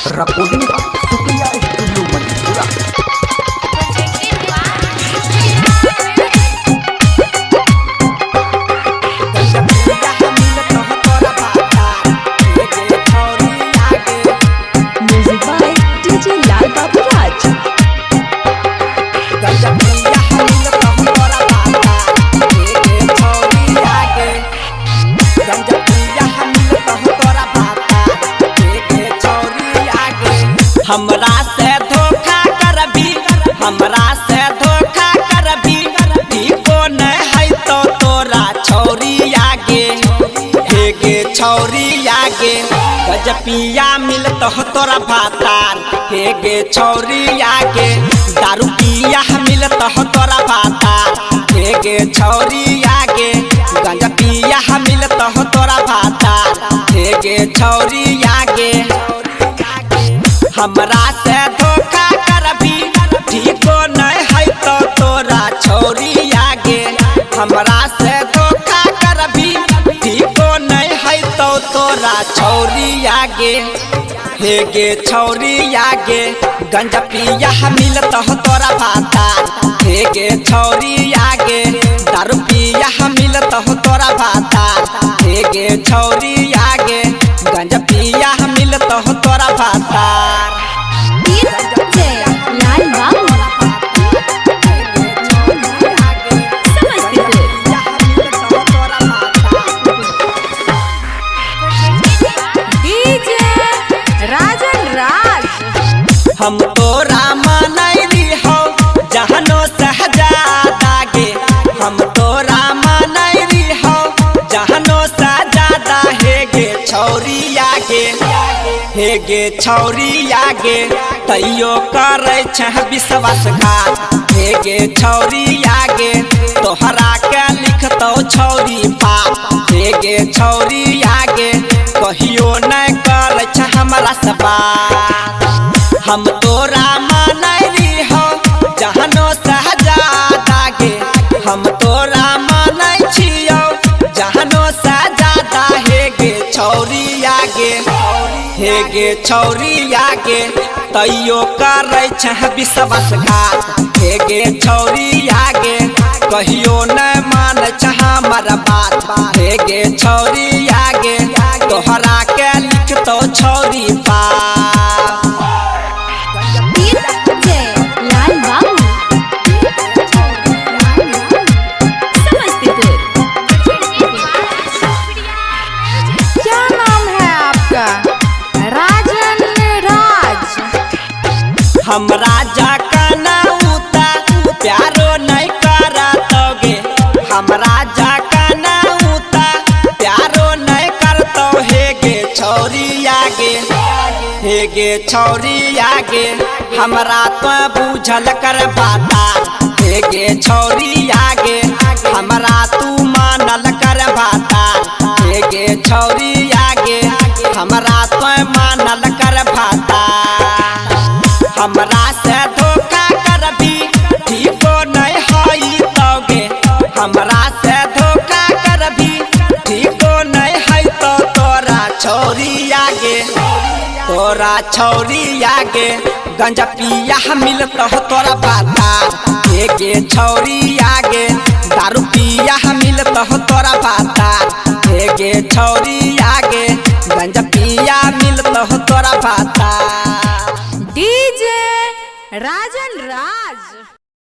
Recording Supriya studio Manipura. Music by DJ Lal Babu Raj. हमरा से धोखा करबी, हमरा से धोखा करबी, को नहीं है तो तोरा छौरी आगे, हे गे छौरी आगे। गजपिया मिलत हो तोरा भातार, हे गे छौरी आगे। दारू पिया मिलत हो तोरा भातार, हे गे छौरी आगे। गंजपिया मिलत हो तोरा भातार, हे गे छौरी आगे। हमरा से धोखा करबी, ठीको नहीं है तो तोरा छौरी आगे। हमरा से धोखा करबी, ठीको नहीं है तो तोरा छौरी आगे, हे गे छौरी आगे। गंजपिया मिलत हो तोरा भातार, हे गे छौरी आगे। दारू पिया मिलत हो तोरा भातार, हे गे छौरी आगे। गंजपिया मिलत हो तोरा भातार। DJ Lal Babu. Samastipur. DJ Rajan Raj. हम तोरा मनैली हो जहनो सहजादा गे, हम तोरा मनैली हो जहनो सहजादा, हे गे छौरी आगे, हे गे छौरी आगे। तैयो करै छह विश्वासघात, हे गे छौरी आगे। तोहरा के लिखतौ छौरी पाप, हे गे छौरी आगे। कहियो नहि करै छह हमरा से बात। हम तोरा मनैली हो जहनो सहजादा गे, हम तोरा मानै छियौ जहनो सहजादा, हे गे छौरी आगे, हे गे छौरी आगे। तैयो करै छह विश्वासघात, हे गे छौरी आगे। कहियो नहि मानै छह हमर बात, हे गे छौरी आगे। तोहरा के लिखतौ छौरी पाप। DJ Lal Babu. Samastipur. क्या नाम है आपका? राजन राज। हमरा जकाना उता प्यारो नहीं करतोगे, हमरा जकाना उता प्यारो नहीं करतो, हे गे छौरी आगे, हे गे छौरी आगे। हमरा तो बूझल कर बाता, हे गे छौरी आगे। हमरा तू मानल कर बाता, हे गे छौरी आगे। हमरा तो मानल कर भाता। हमरा से धोखा करबी, ठीको नहीं है तोगे, हमरा से धोखा करबी, ठीको नहीं है तो तोरा छौरी आगे, तोरा छौरी आगे। गंजपिया मिलत हो तोरा भातार, हे गे छौरी आगे। दारू पिया मिलत हो तोरा भातार, हे गे छौरी आगे। गंजपिया मिलत हो तोरा भातार। डीजे राजन राज।